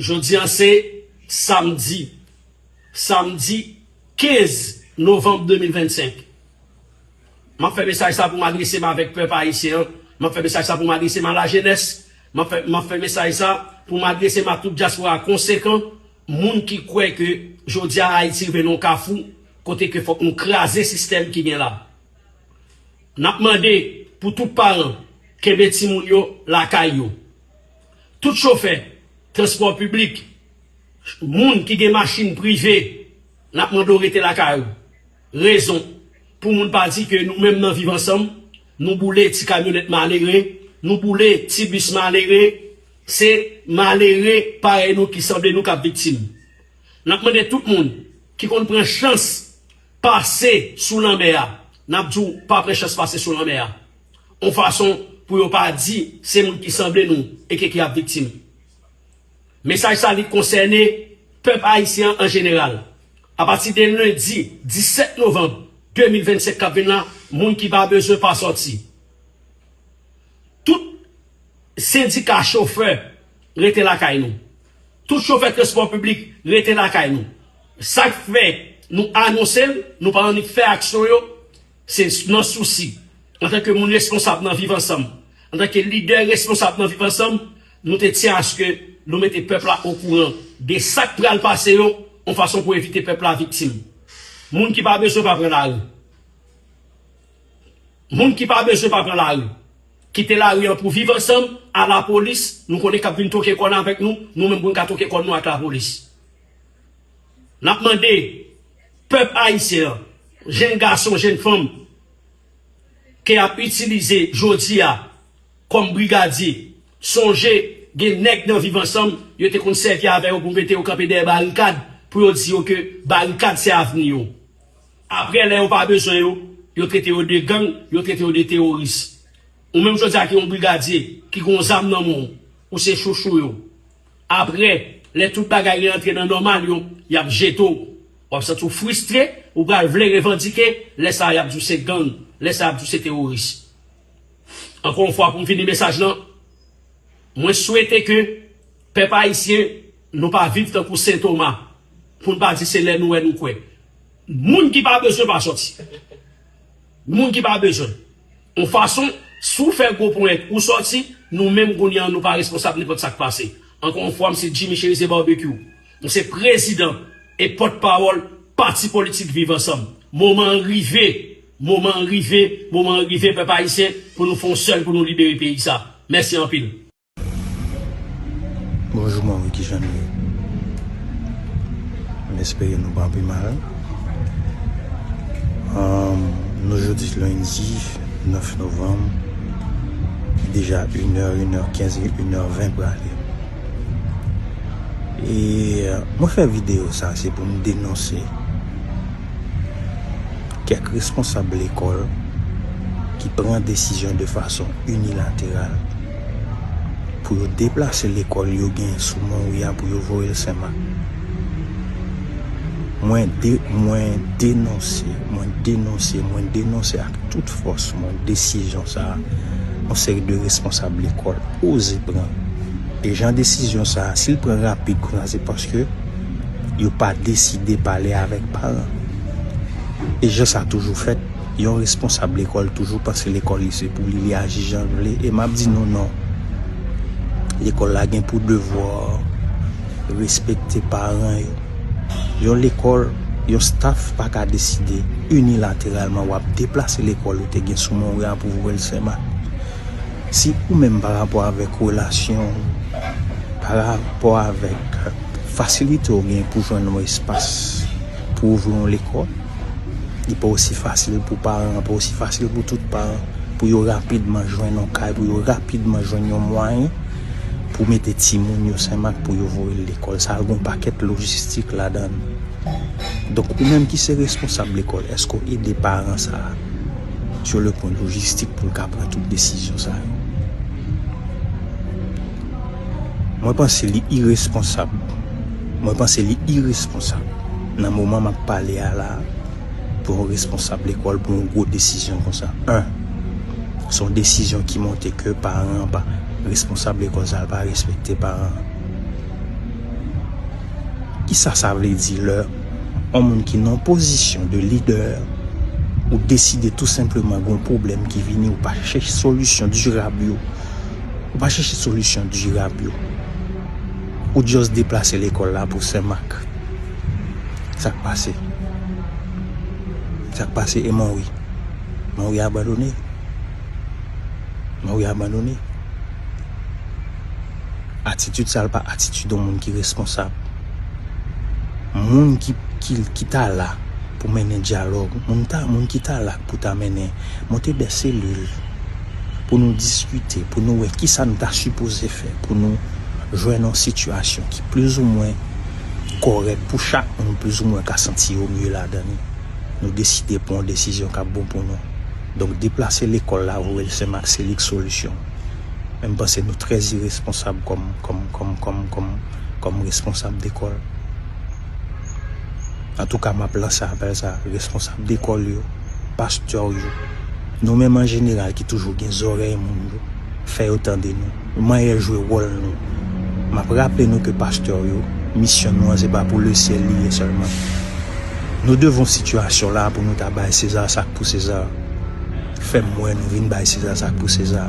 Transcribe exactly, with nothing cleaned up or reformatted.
Jodi a se samdi, samdi kenz novanm de mil vennsenk. M ap fè mesaj sa pou m adrese m avèk pèp ayisyen an. M ap fè mesaj sa pou m adrese m a lajenès. M ap fè, m ap fè mesaj sa pou m adrese m a tout dyaspora konsekan, moun ki kwè ke jodi a Ayiti rive nan yon kafou, kote ke fòk nou kraze sistèm ki gen la. N ap mande pou tout paran kenbe timoun yo lakay yo. Tout chofè transpò piblik, moun ki gen machin prive, n ap mande w rete lakay ou. Rezon, pou moun pa di ke nou menm nan Viv Ansanm, nou boule ti kamyonèt malere, nou boule ti bis malere, se malere parèy nou ki sanble nou k ap viktim. N ap mande tout moun ki konn pran chans pase sou lanmè a, n ap di w pa pran chans pase sou lanmè a. Yon fason pou yo pa di se moun ki sanble nou e ke ki ap viktim. Mesaj sa li konsène pèp ayisyen an an jeneral. Apati de lendi disèt novanm de mil vennsenk k ap vin la, moun ki pa bezwen pa sòti. Tout sendika chofè rete lakay nou. Tout chofè transpò piblik rete lakay nou. Sa k fè nou anonse l, nou pa annik fè aksyon yo, se nan sousi, antanke moun responsab nan Viv Ansanm, antanke lidè responsab nan Viv Ansanm, nou te tyen aske nou mete pèp la okouran de sa k pral pase yo, yon fason pou evite pèp la viktim. Moun ki pa bezwen pa pran lari. Moun ki pa bezwen pa pran lari. Kite lari an pou Viv Ansanm, a lapolis, nou konnen k ap vin twoke kòn avèk nou, nou menm pou n ka twoke kòn nou ak lapolis. N ap mande pèp ayisyen an, jenn gason, jenn fanm, ke y ap itilize jodi a kòm brigadye, sonje gen nèg nan Viv Ansanm, yo te konn sèvi avè yo pou mete yo kanpe dèyè barikad, pou yo di yo ke barikad se avni yo. Apre, lè yo pa bezwen yo, yo trete yo de gang, yo trete yo de teworis. Ou menm jodi a ki yon brigadye, ki gen yon zam nan men w, ou se chouchou yo. Apre, lè tout bagay rantre nan nòmal yo, y ap jete w. W ap santi w fristre, ou pral vle revandike, lè sa a y ap di w se gang, lè sa a y ap di w se teworis. Ankò yon fwa, pou m fini mesaj lan, mwen swete ke pèp ayisyen, nou pa viv tankou Sen Toma, pou n pa di se lè nou wè nou kwè. Moun ki pa bezwen pa sòti. Moun ki pa bezwen. Yon fason, si w fè gwo ponyèt ou sòti, nou menm kounye a nou pa responsab nenpòt sa k pase. Ankò yon fwa, m se Jimmy Cherizier Barbecue. M se prezidan e pòtpawòl pati politik Viv Ansanm. Moman an rive, moman an rive, moman an rive, pèp ayisyen, pou nou fè yon sèl, pou nou libere peyi sa. Mèsi anpil. Bonjou, mwen, wi, kijan nou ye? M espere nou pa pi mal. Ahn, nou jodi lendi nèf novanm, deja inè, inè kenz, inè ven prale. E mwen fè videyo sa, se pou m denonse kèk responsab lekòl ki pran desizyon de fason inilateral pou yo deplase lekòl yo genyen sou Monwi a pou yo voye l Senmak. Mwen de-, mwen denonse, mwen denonse, mwen denonse ak tout fòs mwen desizyon sa a, yon seri de responsab lekòl oze pran. E jan desizyon sa a, si l pran rapid konsa, se paske yo pa deside pale avèk paran. E jan sa toujou fèt, yon responsab lekòl toujou panse lekòl li se pou li, li aji jan l vle. E m ap di nou non. Lekòl la gen pou devwa respekte paran yo. Yon lekòl, yon staf pa ka deside inilateralman w ap deplase lekòl ou te gen sou Monwi a pou voye l Senmak. Si ou menm pa rapò avèk relasyon, pa rapò avèk fasilite ou gen pou jwenn yon espas pou ouvri yon lekòl, li pa osi fasil pou paran, pa osi fasil pou tout paran, pou yo rapidman jwenn yon kay, pou yo rapidman jwenn yon mwayen pou mete timoun yo Senmak pou yo voye l lekòl. Sa gen yon pakèt lojistik ladan l. Donk, ou menm ki se responsab lekòl, èske w ede paran sa a sur le plan lojistik pou l ka pran tout desizyon sa yo? Mwen panse li iresponsab. Mwen panse li iresponsab nan moman m ap pale a la, pou yon responsab lekòl pran yon gwo desizyon konsa. En, se yon desizyon ki montre ke paran an pa, responsab lekòl sa a pa respekte paran an. Kisa sa vle di lè yon moun ki nan pozisyon de lidè, ou deside tou senpleman gen yon pwoblèm ki vini, ou pa chèche solisyon dirab yo, ou pa chèche solisyon dirab yo, ou just deplase lekòl la pou Senmak? Sa k pase? Sa k pase e Manwi? Manwi abandone? Manwi abandone? Atitid sa l pa atitid yon moun ki responsab. Moun ki, ki, ki ta la pou mennen dyalòg, moun ta, moun ki ta la pou ta mennen, monte de selil pou nou diskite, pou nou wè kisa nou ta sipoze fè pou nou jwenn yon sitiyasyon ki plizoumwen kòrèk pou chak moun, plizoumwen ka santi yo mye ladan li. Nou deside pran yon desizyon k ap bon pou nou. Donk, deplase lekòl la, voye l Senmak, se li k solisyon. Men m panse nou trè iresponsab kòm, kòm, kòm, kòm, kòm, kòm responsab dekòl. Antouka, m ap lanse apèl sa, responsab dekòl yo, pastè yo, nou menm an jeneral ki toujou gen zòrèy moun yo, fè yo tande nou, manyè jwe wòl nou. M ap raple nou ke pastè yo, misyon nou an se pa pou lesyèl li ye sèlman. Nou devan sitiyasyon la pou nou ta bay Seza sa k pou Seza. Fè m wè nou vin bay Seza sa k pou Seza.